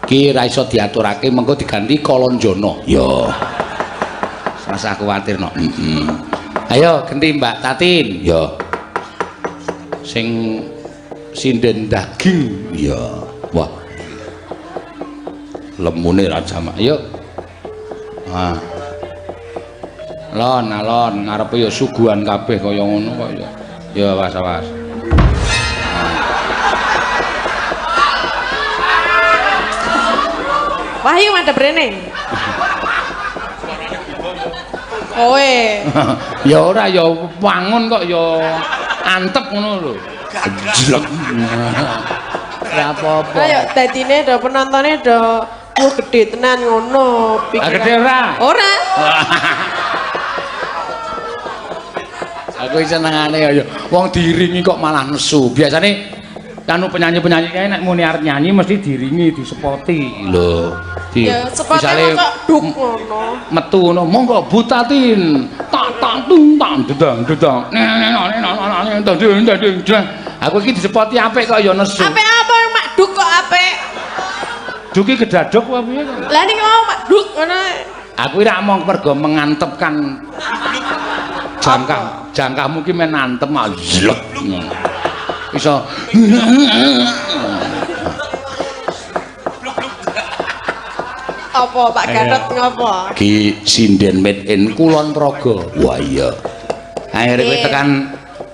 Ki ra iso diaturake mengko diganti Kolonjono. Ya. Rasah kuwatir no. Heeh. Ayo genti Mbak Tatin. Ya. Sing sinden daging. Ya. Wah. Lemune ra jamak. Ayo. Ah. Lon alon ngarepe ya suguhan kabeh kaya ngono kok ya. Ya awas awas. Wahyu madhep rene. Kowe. Ya ora ya wangun kok ya antep ngono lho. Jlek. Ora apa-apa. Ayo dadine do penontone do wah gede tenan ngono. Ah, gede ora? Ora. Aku senengane ya wong diiringi kok malah nesu. Biasane anu penyanyi-penyanyi kae nek muni arep nyanyi mesti diiringi, disepoti lho. Di, Ya sepote kok duk ngono. Metu ngono, monggo Butatin. Tak tak tung tak dedang dedang. Nek nek nek nek nek nek. Aku iki disepoti apik kok ya nesu. Apik apa mak duk kok apik? Duk iki gedaduk apa piye kok? Lah niki mau mak duk ngono. Aku ora mong mergo mengantepkan jangkah jangkahmu ki men antem zlek. Iso apa Pak Gatot ngopo? Ki sinden made in Kulon Progo. Wah iya. Akhire kowe tekan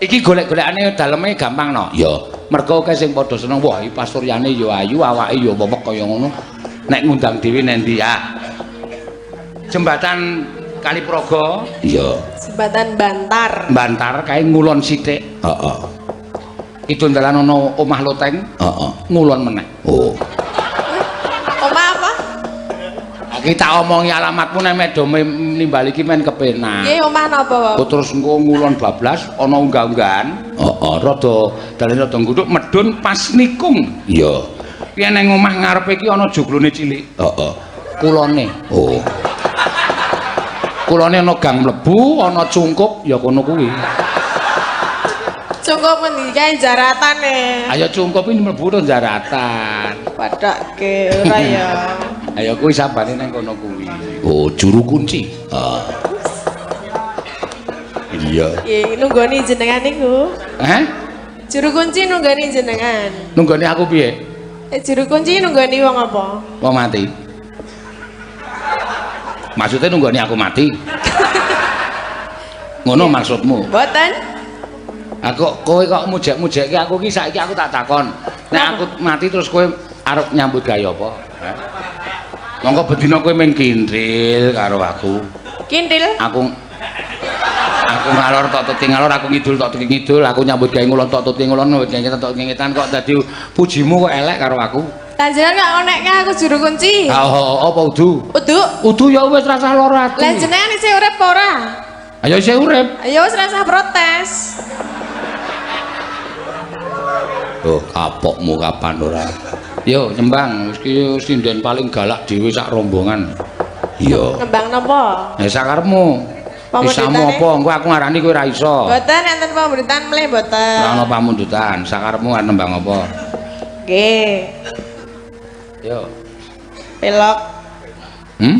iki golek-golekane daleme gampang no. Ya. Mergo akeh sing padha seneng, wah iki pasuryane ya ayu, awake ya wewek kaya ngono. Nek ngundang dhewe nang ndi ah? Jembatan Kali Progo. Iya. Jembatan Bantar. Bantar kae ngulon sithik. Heeh. Itu dalan ana omah loteng. Heeh. Ngulon meneh. Oh. Omah apa? Iki tak omongi alamatmu nek medo nimbali iki men kepenak. Nggih, omah napa, Pak? Terus engko ngulon bablas ana unggah-unggahan. Heeh, rada dalane rada nguduk medun pas nikung. Iya. Piye nang omah ngarepe iki ana joglone cilik. Heeh. Kulone. Oh. Kulone ana gang mlebu, ana cungkup ya kono kuwi. Cungkup ngendi kae jaratane? Ayo cungkup iki mlebu to jaratan. Padake ora ya. Ayo kuwi sabane nang kono kuwi. Oh, juru kunci. Ah. Iya. Nggih, nunggoni jenengan niku. Heh? Juru kunci nunggoni jenengan. Nunggoni aku piye? Juru kunci nunggoni wong apa? Wong mati. Maksudnya nunggoni aku mati? Ngono maksudmu? Mboten. Aku kowe kok mujek-mujekke aku ki saiki aku tak takon. Nek aku mati terus kowe arep nyambut gawe apa? Heh? Monggo bedina kowe mung kintil karo aku. Kintil? Aku ngalor tok tuti ngalor, aku ngidul tok tuti ngidul, aku nyambut gawe ngulon tok tuti ngulon, nyambut gawe tok ngingitan kok dadi pujimu kok elek karo aku. Tanjengan kok onekke aku juru kunci. Ha apa udu? Udu. Udu ya wis rasah lara ati. Lah jenengan isih urip apa ora? Ayo isih urip. Ayo wis rasah protes. Oh, kapokmu kapan ora? Yo nyembang wis ki sinden paling galak dhewe sak rombongan. Iya. Nembang napa? Ya sakarepmu. Isamu apa? Engko aku ngarani kowe ora iso. Mboten enten pamundutan mleh mboten. Ora ana pamundutan, sakarepmu arep nembang apa? Nggih. Yo. Pelok. Hmm?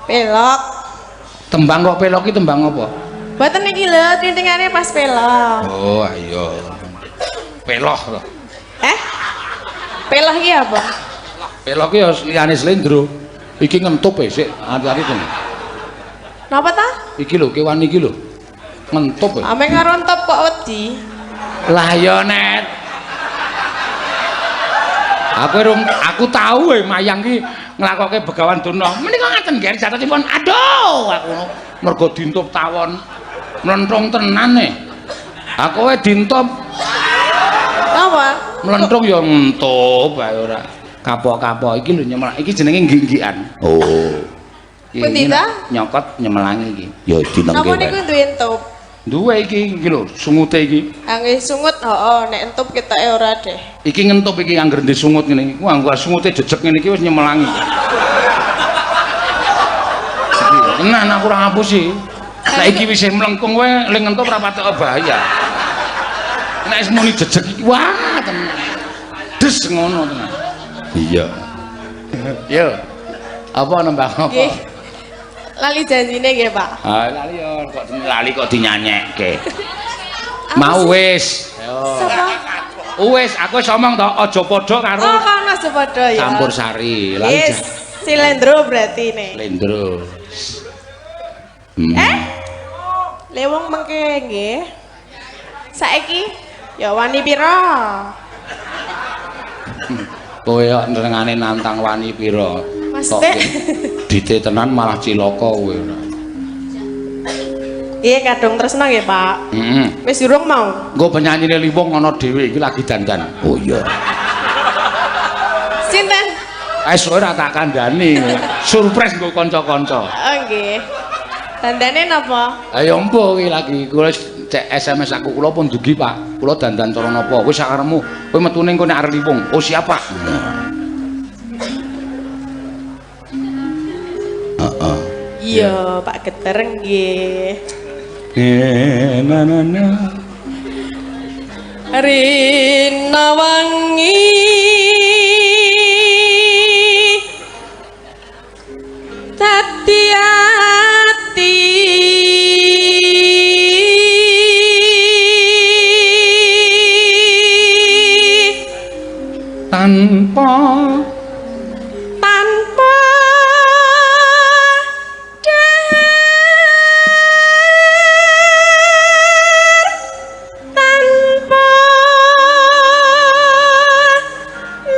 Pelok. Tembang kok pelok ki tembang apa? Mboten iki lho, tintingane pas pelok. Oh, ayo. Peloh to. Eh? Peloh iki apa? Peloh ki ya liyane slendro. Iki ngentup e sik, ati-ati to. Napa ta? Iki lho, kewan iki lho. Ngentup e. Ame karo entup kok wedi. Lah ya net. Aku tau e mayang ki nglakoke Begawan Durna. Menika ngaten nggih jatosipun. Aduh, aku mergo dintup tawon. Mlenthung tenan e. Aku e dintup. Apa? Mlenthung ya ngentup wae ora. Kapok-kapok iki lho nyemelang. Iki jenenge ngginggikan. Oh. Pundi ta? Nyokot nyemelangi iki. Ya dinengke. Napa niku duwe entup? Duwe iki iki lho, sungute iki. Ah nggih sungut, heeh, nek entup ketoke ora deh. Iki ngentup iki angger ndek sungut ngene iki. Wah, sungute jejeg ngene iki wis nyemelangi. Tenan aku ora ngapusi. Nek iki wis mlengkung kowe ling ngentup ora patek bahaya. Nek wis muni jejeg iki wah tenan. Des ngono tenan. Iya. Yo. Apa nembang apa? Nggih. Lali janjine nggih, Pak. Ah, lali yo kok lali kok dinyanyekke. Mau wis. Yo. Sapa? Wis, aku wis omong to, aja padha karo Oh, kono aja padha ya. campur sari. Lali Yes, Silendro berarti nih. Lendro. Eh? Lewong mengke nggih. Saiki ya wani pira? Kowe kok nrengane nantang wani pira? Mas Kok Teh. dite tenan malah cilaka kowe ora. Iya kadung tresno nggih, Pak. Heeh. Wis durung mau. Engko penyanyine Liwung ana dhewe iki lagi dandan. Oh iya. Sinten? Wis ora tak kandhani. Surprise nggo kanca-kanca. Oh nggih. Dandane napa? Ayo empo iki lagi kula cek SMS aku kula pun dugi Pak. Kula dandan cara napa? Wis sakarepmu. Kowe metune engko nek arep Liwung. Oh siap Pak. Heeh. Iya, Pak Geter nggih. Na na na. Rina wangi dadi ati Tanpa tanpa dar tanpa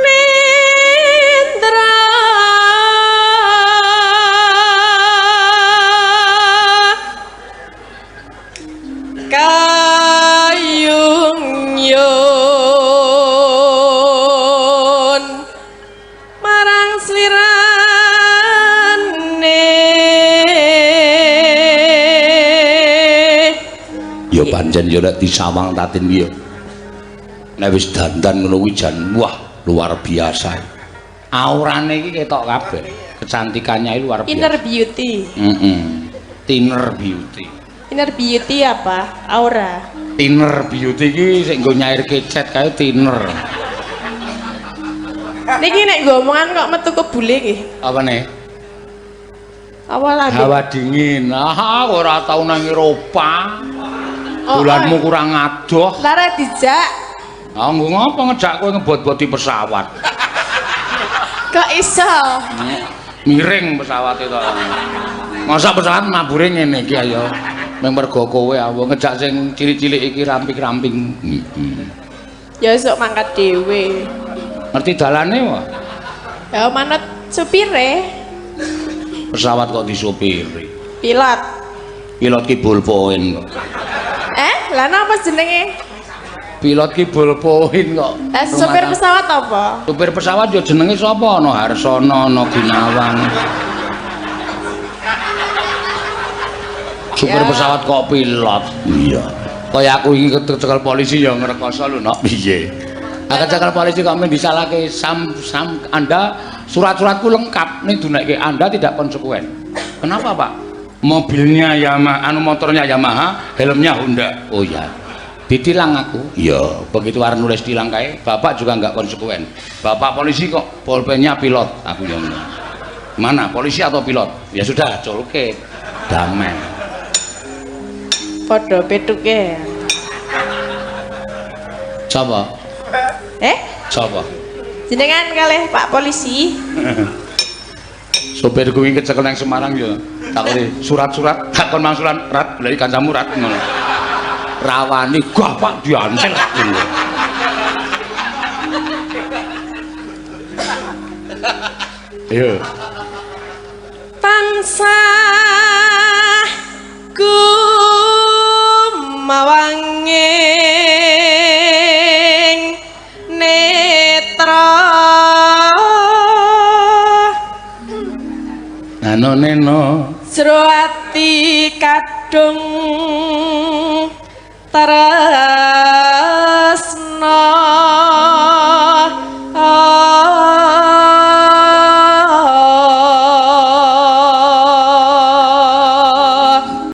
nendra kayung yun marang slirane. Ya pancen ya nek disawang Tatin ki ya. Nek wis dandan ngono kuwi jan wah luar biasa. Aurane iki ketok kabeh. Kecantikannya iki luar biasa. Inner beauty. Heeh. Thinner beauty. Inner beauty apa? Aura. Thinner beauty iki sing nggo nyairke cat kae thinner. Niki nek nggo omongan kok metu kebule nggih. Apa nih? Apa lagi? Hawa dingin. Ah, ora tau nang Eropa. Oh, Bulanmu oh. kurang adoh. Lara dijak. Ah, nggo ngopo ngejak kowe ngebot-boti pesawat? Kok iso? Miring pesawat itu. Masa pesawat mabure ngene iki ayo. Mung mergo kowe awo ngejak sing cilik-cilik iki ramping-ramping. Heeh. Ya esuk mangkat dhewe. Ngerti dalane wae. Ya manut supire, Pesawat kok disupiri. pilot. Pilot ki ballpoint kok. Eh, lah napa jenenge? Pilot ki ballpoint kok. Lah supir pesawat apa? Supir pesawat ya jenenge sapa? Ana Harsono, ana Gunawan. Supir Ya. pesawat kok pilot. Iya. Kaya aku iki kecekel polisi ya ngrekoso lho, Nok. Piye? Aku kecekel polisi kok men disalahke sam Anda surat-suratku lengkap ning dunekke Anda tidak konsekuen. Kenapa, Pak? Mobilnya Yamaha, anu motornya Yamaha, helmnya Honda. Oh iya. Ditilang aku. Iya, begitu arep nulis tilang kae, bapak juga nggak konsekuen. Bapak polisi kok pulpennya pilot, aku yang mana polisi atau pilot? Ya sudah, culke. Damai. Padha petuke. Coba, Eh, coba. jenengan kalih Pak polisi. Sopir kuwi kecekel nang Semarang ya. Takoni surat-surat, takon mangsulan rat, goleki kancamu rat ngono. Rawani gah Pak diantel ngono. Ayo. Tansah kumawanging netra Nano neno jero ati kadung tresna.